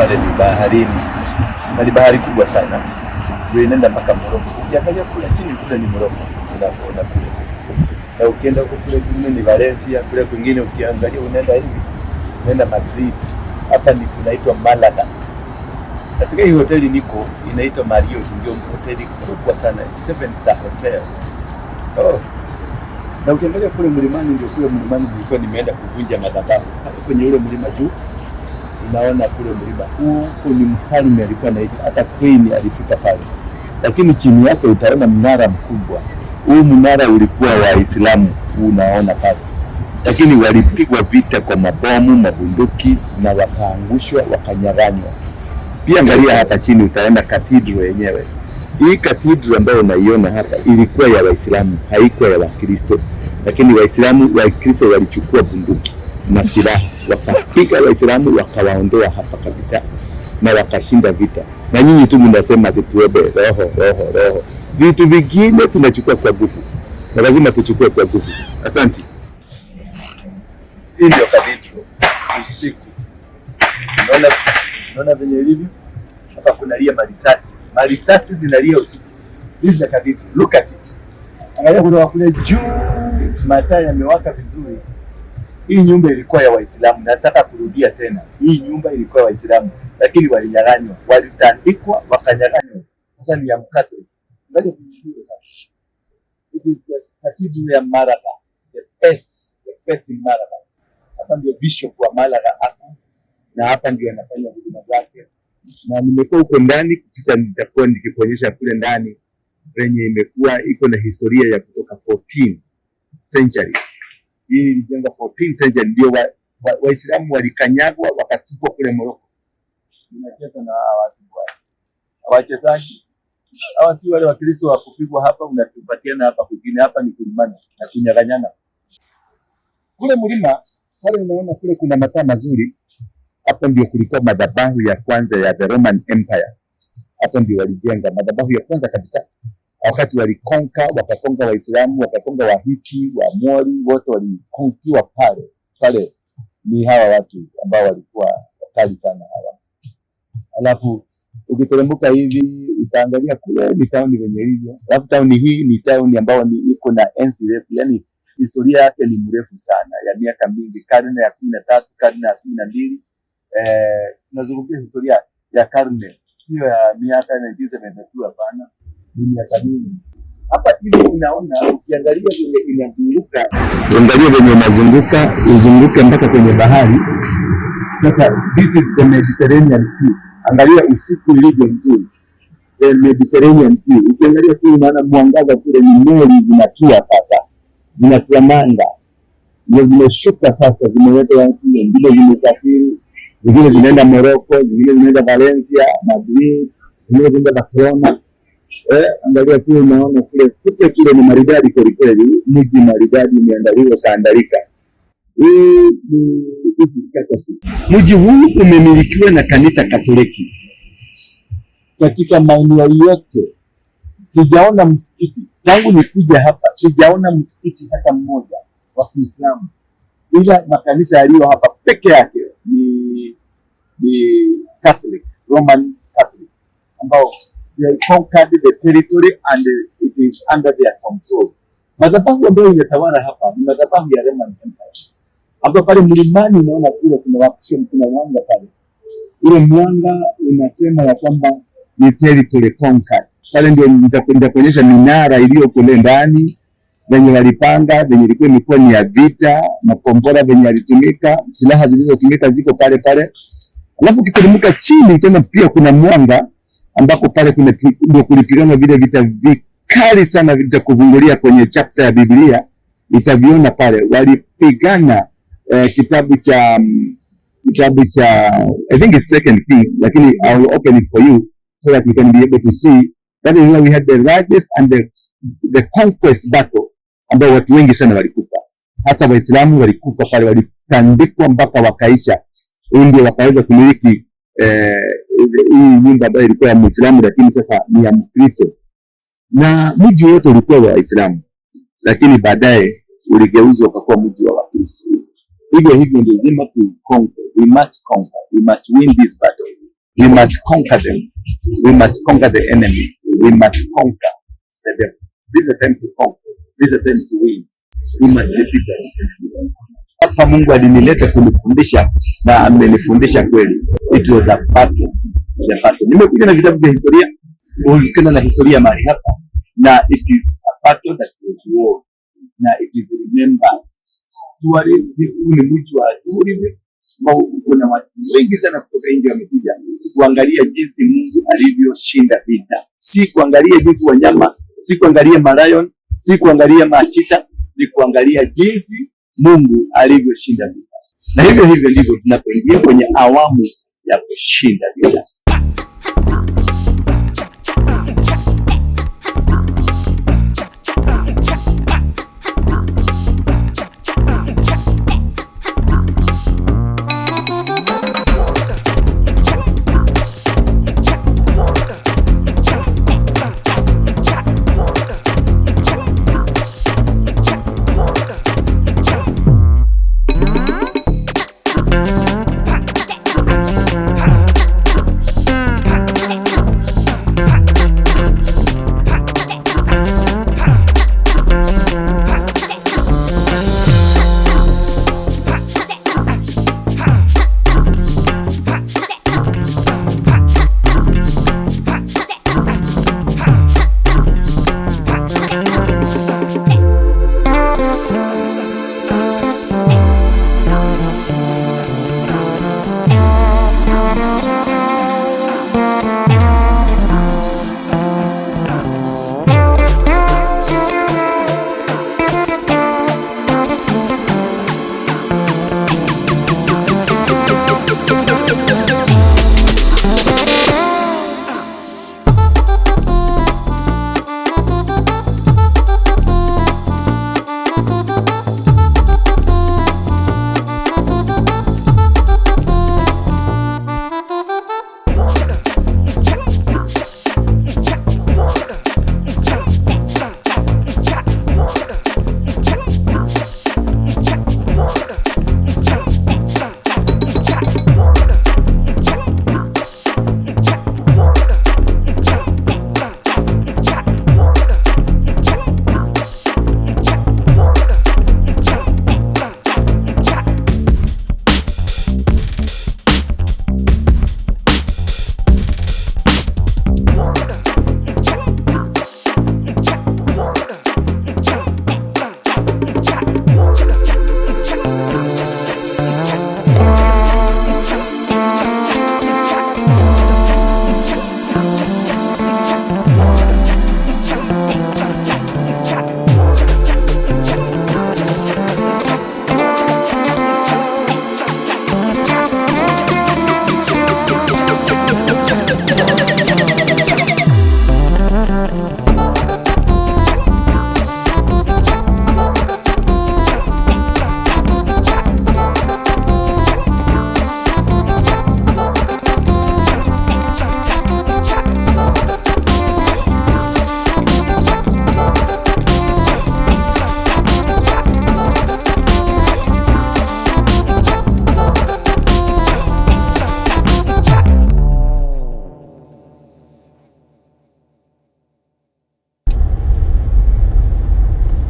Pale ni baharini na ni bahari kubwa sana, ndio inaenda mpaka Morocco. Ukiangalia kule chini kule ni Morocco, unaona kule, na ukienda huko kule kwingine ni Valencia, kule kwingine ukiangalia unaenda hivi unaenda Madrid. Hapa ni kunaitwa Malaga. Katika hii hoteli niko inaitwa Marriott, ndio hoteli kubwa sana, seven star hotel. Oh. Na ukiangalia kule mlimani, ndio kule mlimani nilikuwa nimeenda kuvunja madhabahu. Hapo kwenye ule mlima juu unaona kule mlima huko ni mfalme alikuwa anaishi, hata queen alifika pale, lakini chini yake utaona mnara mkubwa. Huu mnara ulikuwa wa Waislamu, huu unaona pale, lakini walipigwa vita kwa mabomu, mabunduki na wakaangushwa, wakanyang'anywa. Pia angalia hapa chini utaona cathedral yenyewe. Hii cathedral ambayo unaiona hapa ilikuwa ya Waislamu, haikuwa ya Wakristo, lakini Waislamu Wakristo walichukua bunduki na silaha wakapiga Waislamu wakawaondoa hapa kabisa na wakashinda vita. Na nyinyi tu mnasema ati tuombe roho roho roho, vitu vingine tunachukua kwa nguvu, na lazima tuchukue kwa nguvu. Asante. Hii ndio cathedral usiku. Unaona venye ilivyo hapa, kunalia marisasi, marisasi zinalia usiku. This is the cathedral. Look at it. Angalia kutoka kule juu, mataa yamewaka vizuri. Hii nyumba ilikuwa ya Waislamu, nataka kurudia tena, hii nyumba ilikuwa ya Waislamu, lakini walinyang'anywa, walitandikwa, wakanyang'anywa. Sasa ni ya Mcatholic. Angalia vizuri sasa. It is the cathedral ya Malaga, the best in Malaga. Hapa ndio bishop wa Malaga ako, na hapa ndio anafanya huduma zake, na nimekuwa huko ndani kupita, nitakuwa nikikuonyesha kule ndani venye imekuwa iko na historia ya kutoka 14 century. Hii ilijengwa 14 century, ndio Waislamu walikanyagwa wakatupwa kule Morocco. Unacheza na hawa watu bwana, wachezaji hawa si wale Wakristo wa kupigwa hapa, unatupatiana hapa kwingine, hapa ni kulimana na kunyang'anyana. Kule mlima pale unaona kule kuna mataa mazuri, hapo ndio kulikuwa madhabahu ya kwanza ya the Roman Empire. Hapo ndio walijenga madhabahu ya kwanza kabisa, wakati waliconquer, wakaconquer Waislamu, wakaconquer Wahiti, Waamori, wote waliconqueriwa pale pale. Ni hawa watu ambao walikuwa wakali sana hawa. Alafu ukiteremka hivi utaangalia kule ni town venye hivyo. Alafu town hii ni town ambayo ni iko na enzi refu, yani historia yake ni mrefu sana ya miaka mingi, karne ya 13, karne ya 12. Tunazungumzia historia ya karne, sio ya miaka 1972, hapana, ni miaka mingi. Hapa hivi unaona, ukiangalia vile inazunguka, angalia venye inazunguka, uzunguke mpaka kwenye bahari. Sasa this is the Mediterranean Sea. Angalia usiku ilivyo nzuri, the Mediterranean Sea. Ukiangalia kule unaona mwangaza kule, ni meli zinatua sasa, zinatua nanga, ndio zimeshuka sasa, zimeleta watu wengine, zimesafiri, zingine zinaenda Morocco, zingine zinaenda Valencia, Madrid, zingine zinaenda Barcelona. Angalia kule unaona kule kule kule ni maridadi kweli kweli, mji maridadi umeandaliwa kaandalika. Hii ni this is Catholic. Mji huu umemilikiwa na kanisa Katoliki katika maeneo yote. Sijaona msikiti tangu nikuja hapa, sijaona msikiti hata mmoja wa Kiislamu, ila makanisa yaliyo hapa peke yake ni Catholic, Roman Catholic ambao they conquered the territory and it is under their control. Madhabahu ambayo inatawala hapa ni madhabahu ya Roman Empire, ambapo pale mlimani unaona kule kuna wakisho, kuna mwanga pale, ule mwanga unasema ya kwamba ni territory conquered. Pale ndio nitakuonyesha minara iliyo kule ndani venye walipanga, venye ilikuwa imekuwa ni ya vita, makombora venye yalitumika, silaha zilizotumika ziko pale pale. Alafu ukiteremka chini tena pia kuna mwanga ambako pale kuna ndio kulipigana vile vita vikali sana, vitakufungulia kwenye chapter ya Biblia itaviona pale walipigana, kitabu cha I think it's Second Kings, lakini I will open it for you so that you can be able to see that is where we had the largest and the conquest battle ambao watu wengi sana walikufa, hasa Waislamu walikufa pale, walitandikwa mpaka wakaisha, ndio wakaweza kumiliki hii nyumba ambayo ilikuwa ya Muislamu, lakini sasa ni ya Mkristo, na mji wote ulikuwa wa Waislamu, lakini baadaye uligeuzwa ukakuwa mji wa Wakristo. Hivyo hivyo ndio lazima tu conquer, we must conquer, we must win this battle. We must conquer them. We must conquer the enemy. We must conquer the devil. This is a time to conquer. This is a time to win. We must defeat them. Hapa Mungu alinileta kunifundisha na amenifundisha kweli. It was a battle. The battle. Nimekuja na vitabu vya historia, ulikana na historia mahali hapa, na it is a battle that was won, na it is remembered. Tourist, this huu ni mji wa tourism ambao uko na watu wengi sana kutoka nje wamekuja kuangalia jinsi Mungu alivyoshinda vita, si kuangalia jinsi wanyama, si kuangalia malion, si kuangalia macheetah, ni kuangalia jinsi Mungu alivyoshinda vita. Na hivyo hivyo ndivyo tunapoingia kwenye awamu ya kushinda vita.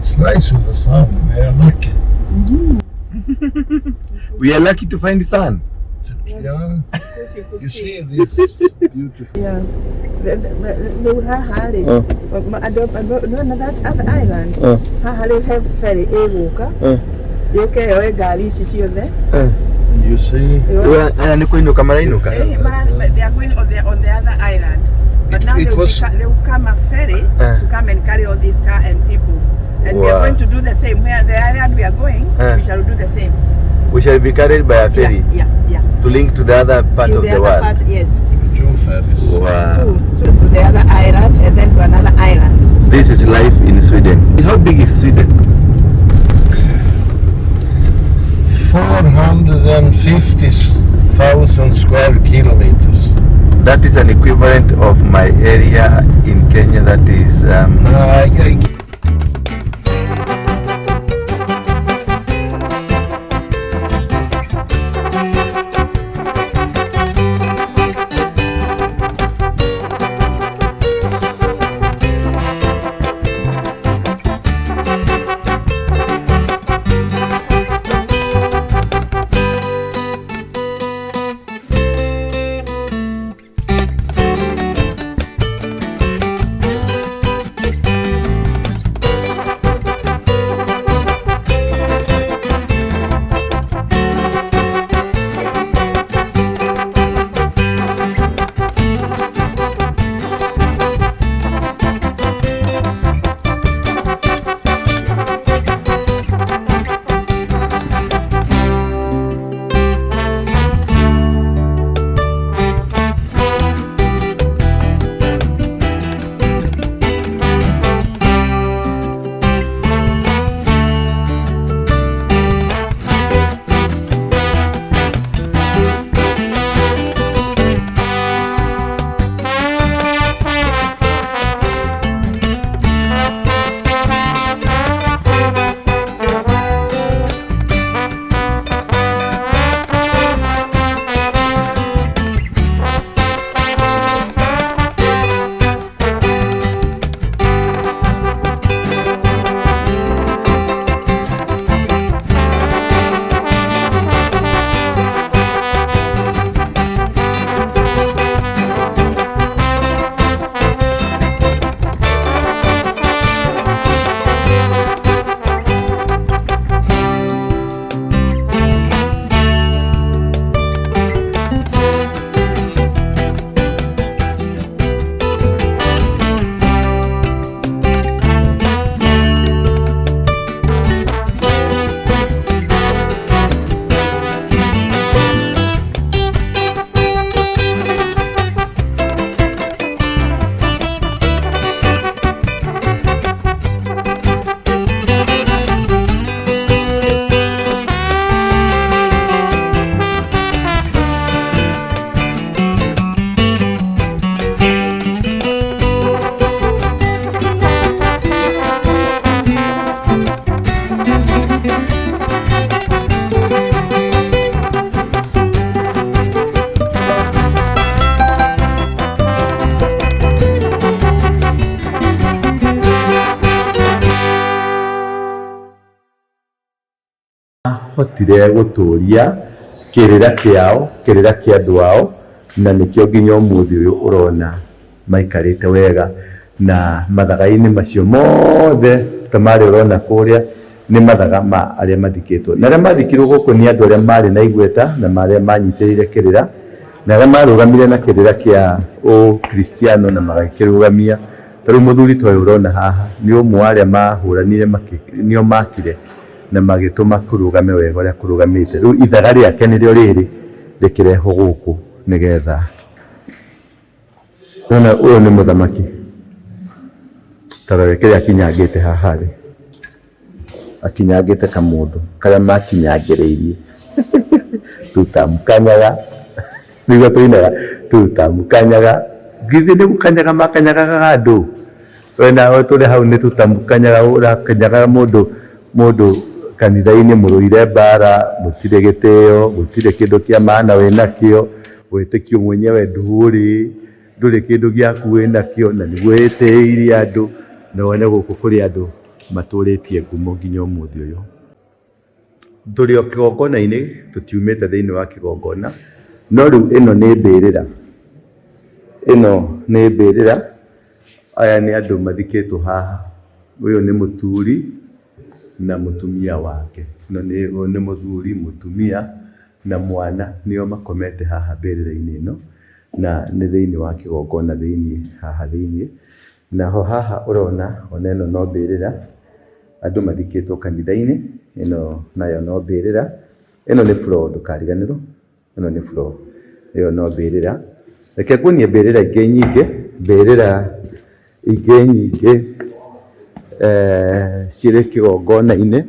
It's nice with the sun. We are lucky. We are lucky to find sun. Yeah. You see this beautiful. Yeah. Rĩu haha rĩ, andũ na that other island, haha rĩu he ferry ĩgũka yũke yoe ngari ici ciothe. You see. Aya nĩ kũinũka marainuka. They are going on the other island. But now they will come a ferry to come and carry all this car and people. And we are going to do the same. Where the island we are going, we shall do the same. We shall be carried by a ferry Yeah. to link to the other part To of the the other world. part, yes. Two ferries. Wow. To the other island and then to another island. This is life in Sweden. How big is Sweden? 450,000 square kilometers. That is an equivalent of my area in Kenya, that is I Hotire gũtũria kĩrĩra kĩao, kĩrĩra kĩa andũ ao, na nĩkĩo nginya ũmũthĩ ũyũ ũrona maikarĩte wega na mathaga-inĩ macio mothe ta marĩa ũrona kũrĩa nĩ mathaga ma arĩa mathikĩtwo. Na arĩa mathikirwo gũkũ nĩ andũ arĩa marĩ na igweta na arĩa manyitĩrĩire kĩrĩra na arĩa marũgamire na kĩrĩra kĩa ũkristiano na magĩkĩrũgamia. Ta rĩu mũthuri ta ũyũ ũrona haha nĩ ũmwe wa arĩa mahũranire nĩo makire na magĩtũma kũrũgame wega ũrĩa kũrũgamĩte. Rĩu ithaga rĩake nĩrĩo rĩrĩ rĩkĩrehwo gũkũ nĩgetha Nĩwona ũyũ nĩ mũthamaki, ta rora kĩrĩa akinyangĩte haha thĩ, akinyangĩte kamũndũ karĩa makinyangĩrĩirie tutamukanyaga nĩguo tũinaga tutamukanyaga, githĩ nĩ gũkanyaga makanyagaga andũ? We nawe tũrĩ hau nĩ tutamukanyaga ũrakanyaga mũndũ mũndũ kanitha-inĩ mũrũire mbara, mũtirĩ gĩtĩo, gũtirĩ kĩndũ kĩa maana wĩnakĩo, wĩtĩkio mwenyewe ndũrĩ, ndũrĩ kĩndũ gĩaku wĩnakĩo na nĩguo wĩtĩĩire andũ, na wone gũkũ kũrĩ andũ matũrĩtie ngumo nginya ũmũthĩ ũyũ. Tũrĩ o kĩgongona-inĩ, tũtiumĩte thĩinĩ wa kĩgongona, no rĩu ĩno nĩ mbĩrĩra, ĩno nĩ mbĩrĩra, aya nĩ andũ mathikĩtwo haha, ũyũ nĩ mũthuri na mũtumia wake, ũyũ nĩ mũthuri, mũtumia na mwana nĩo makomete haha mbĩrĩra-inĩ ĩno, na nĩ thĩinĩ wa kĩgongona thĩiniĩ haha thĩiniĩ. Naho haha ũrona ona ĩno no mbĩrĩra, andũ mathikĩtwo kanitha-inĩ, ĩno nayo no mbĩrĩra, ĩno nĩ floor ndũkariganĩrwo, ĩno nĩ floor, ĩyo no mbĩrĩra. Reke nguonie mbĩrĩra ingĩ nyingĩ, mbĩrĩra ingĩ nyingĩ cirĩ kĩgongona-inĩ.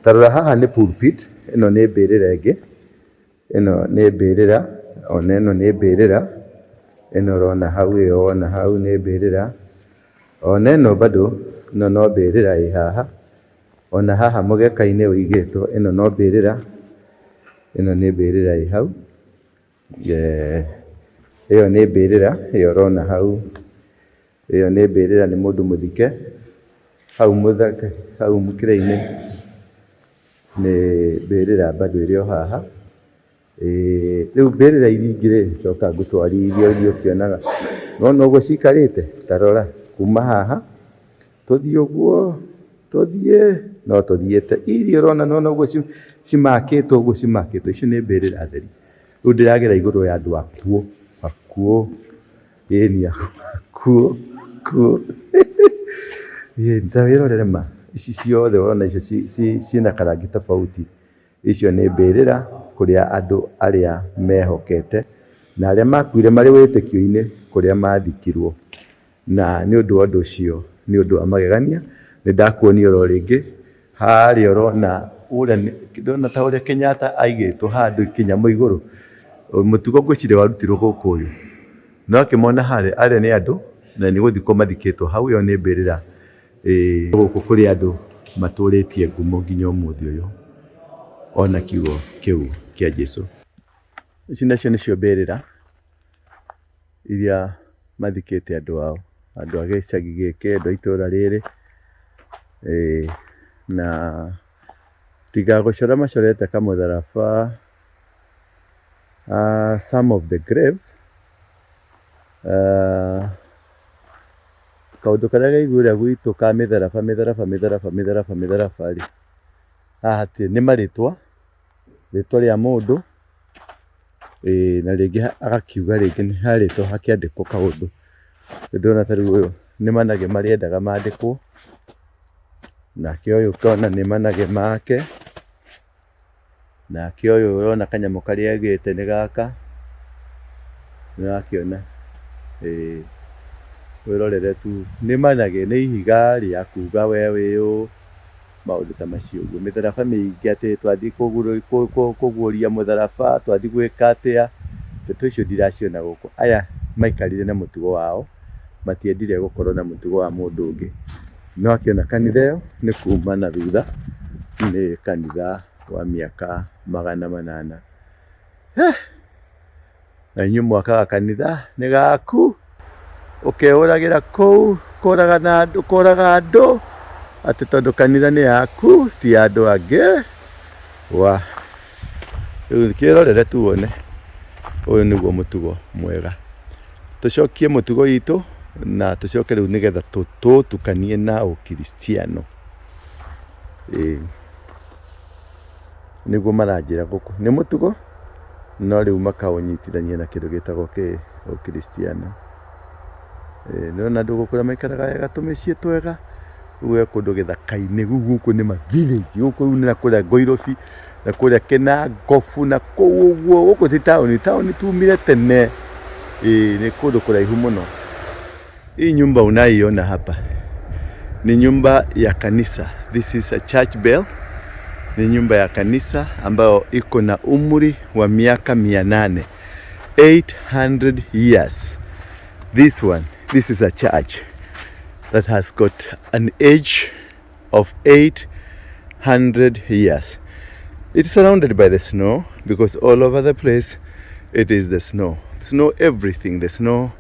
Ta rora haha nĩ pulpit, ĩno nĩ mbĩrĩra ĩngĩ. Ĩno nĩ mbĩrĩra, ona ĩno nĩ mbĩrĩra, ĩno ũrona hau ĩyo wona hau nĩ mbĩrĩra, ona ĩno bado ĩno no mbĩrĩra ĩ haha, ona haha mũgeka-inĩ ũigĩtwo ĩno no mbĩrĩra, ĩno nĩ mbĩrĩra ĩ hau, ĩyo nĩ mbĩrĩra ĩyo ũrona hau, ĩyo nĩ mbĩrĩra nĩ mũndũ mũthike, hau mũthaka hau mũkĩra-inĩ nĩ mbĩrĩra bado ĩrĩ o haha. Rĩu mbĩrĩra iria ingĩ rĩ, coka ngũtwarithie ũthiĩ ũkĩonaga. Nĩwona ũguo cikarĩte? Ta rora, kuma haha tũthiĩ ũguo, tũthiĩ, no tũthiĩte. Iria ũrona nĩwona ũguo cimakĩtwo ũguo cimakĩtwo, icio nĩ mbĩrĩra theri. Rĩu ndĩragera igũrũ ya andũ akuũ, akuũ. Ĩni akuũ, akuũ. Ĩni ta wĩrorere ma, ici ciothe wona icio ciĩna karangi tofauti. Icio nĩ mbĩrĩra kũrĩa andũ arĩa mehokete na arĩa makuire marĩ wĩtĩkio-inĩ kũrĩa mathikirwo. Na nĩ ũndũ wa ũndũ ũcio nĩ ũndũ wa magegania, nĩ ndakuonia oro rĩngĩ harĩa ũrona ũrĩa ndĩrona ta ũrĩa Kenyatta aigĩtwo handũ kĩnyamũ igũrũ, mũtugo ngwĩciria warutirwo gũkũ ũyũ. No akĩmona harĩa, arĩa nĩ andũ na nĩ gũthikwo mathikĩtwo hau, ĩyo nĩ mbĩrĩra gũkũ kũrĩ andũ matũrĩtie ngumo nginya ũmũthĩ ũyũ, ona kiugo kĩu kĩa Jesũ. Ici nacio nĩcio mbĩrĩra iria mathikĩte andũ ao, andũ a gĩcagi gĩkĩ, andũ a itũra rĩrĩ, na tiga gũcora macorete kamũtharaba some of the graves, kaũndũ karĩa gaiguire gwitũ ka mĩtharaba mĩtharaba mĩtharaba mĩtharaba mĩtharaba rĩ, haha hatirĩ, nĩ marĩtwa, rĩtwa rĩa mũndũ, na rĩngĩ agakiuga rĩngĩ nĩ harĩtwa hakĩandĩkwo kaũndũ. Nĩ ndĩrona ta rĩu ũyũ nĩ manage marĩendaga mandĩkwo, nake ũyũ ũkona nĩ manage make, nake ũyũ ũrona kanyamũ karĩa aigĩte nĩ gaka, nĩ ũrakĩona, ĩĩ, wĩrorere tu, nĩ manage, nĩ ihiga rĩa kuga we wĩ ũ. Maũndũ ta macio ũguo. Mĩtharaba mĩingĩ atĩ twathiĩ kũguũria mũtharaba, twathiĩ gwĩka atĩa, ndeto icio ndiraciona gũkũ. Aya maikarire na mũtugo wao, matiendire gũkorwo na mũtugo wa mũndũ ũngĩ. Nĩ wakĩona kanitha ĩyo nĩ kuma na thutha, nĩ kanitha wa mĩaka 800. Na inyuĩ mwakaga kanitha nĩ gaku, ũkeũragĩra kũu, kũragana andũ, kũraga andũ, atĩ tondũ kanitha nĩ yaku ti ya andũ angĩ. Wa rĩu kĩrorere tu wone ũyũ nĩguo mũtugo mwega. Tũcokie mũtugo itũ na tũcoke rĩu nĩgetha tũtukanie na ũkristiano. Ĩĩ nĩguo maranjĩra gũkũ nĩ mũtugo no rĩu makaũnyitithania na kĩndũ gĩtagwo kĩ ũkristiano. Ĩĩ nĩwona andũ gũkũ ũrĩa maikaraga wega tũmĩciĩ twega, rĩu we kũndũ gĩthaka-inĩ, rĩu gũkũ nĩ ma village, gũkũ rĩu nĩ na kũrĩa Ngoirobi na kũrĩa Kĩnangobu na kũu ũguo, gũkũ ti taũni, taũni tumire tene. Ĩĩ nĩ kũndũ kũraihu mũno. Hii nyumba unaiona hapa ni nyumba ya kanisa. This is a church bell. Ni nyumba ya kanisa ambayo iko na umri wa miaka 800. 800 years. This one, this is a church that has got an age of 800 years. It's surrounded by the snow because all over the place it is the snow. Snow everything, the snow.